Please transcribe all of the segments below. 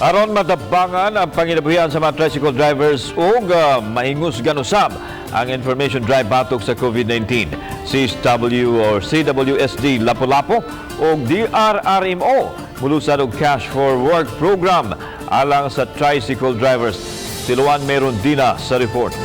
Aron matabangan ang panginabuhian sa mga tricycle drivers ug mahingusgan usab ang information drive batok sa COVID-19, CW or CWSD Lapu-Lapu ug DRRMO mulusad og Cash for Work program alang sa tricycle drivers. Si Luan Merondina sa report.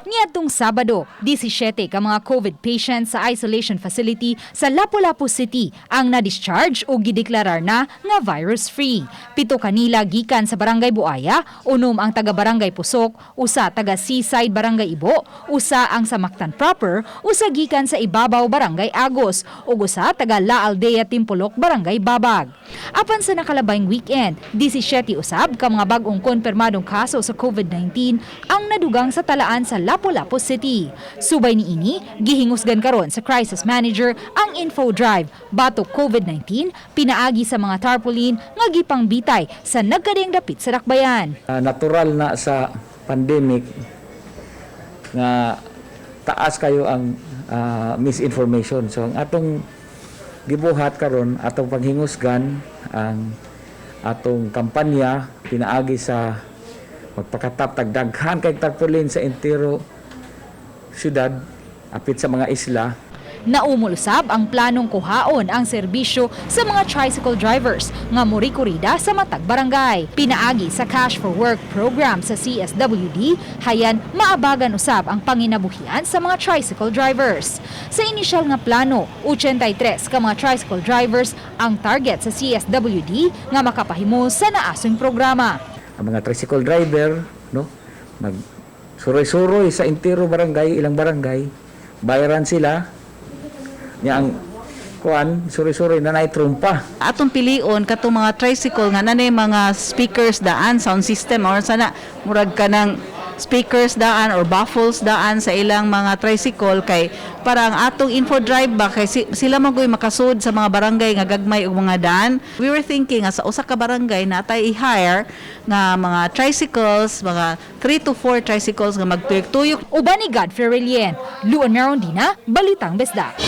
Niadtong Sabado, 17 ka mga COVID patients sa isolation facility sa Lapu-Lapu City ang na-discharge o gideklarar na nga virus-free. 7 kanila gikan sa Barangay Buaya, 6 ang taga Barangay Pusok, 1 taga Seaside Barangay Ibo, 1 ang sa Mactan proper, 1 gikan sa Ibabaw Barangay Agos, ug 1 taga La Aldea Timpulok Barangay Babag. Apan sa nakalabayng weekend, 17 usab ka mga bag-ong konfirmadong kaso sa COVID-19 ang nadugang sa talaan sa Lapu-Lapu City. Subay niini, gihingusgan karon sa crisis manager ang info drive batok COVID-19 pinaagi sa mga tarpaulin nga gipangbitay sa nagkadiyang dapit sa dakbayan. Natural na sa pandemic nga taas kayo ang misinformation. So ang atong gibuhat karon, atong paghingusgan ang atong kampanya pinaagi sa magpakatap tag daghan kay tarpaulin sa entero syudad apit sa mga isla. Naumol usab ang planong kuhaon ang serbisyo sa mga tricycle drivers nga murikurida sa matag barangay. Pinaagi sa Cash for Work program sa CSWD, hayan maabagan usab ang panginabuhian sa mga tricycle drivers. Sa inisyal nga plano, 83 ka mga tricycle drivers ang target sa CSWD nga makapahimo sa naasong programa. Ang mga tricycle driver, no, mag suroy-suroy sa entero barangay, ilang barangay, bayaran sila nya ang kuan, suroy-suroy na naay trumpa. Atong pilion katong mga tricycle nga nanay mga speakers daan, sound system or sana murag kanang speakers daan or baffles daan sa ilang mga tricycle kay para ang atong info drive ba kay sila man goy makasud sa mga barangay nga gagmay og mga daan. We were thinking nga sa usa ka barangay na tay i-hire nga mga tricycles, mga 3 to 4 tricycles nga magtuyok-tuyok. Uban ni Godfrey Relien, Luan Merondina, Balitang Bisdak.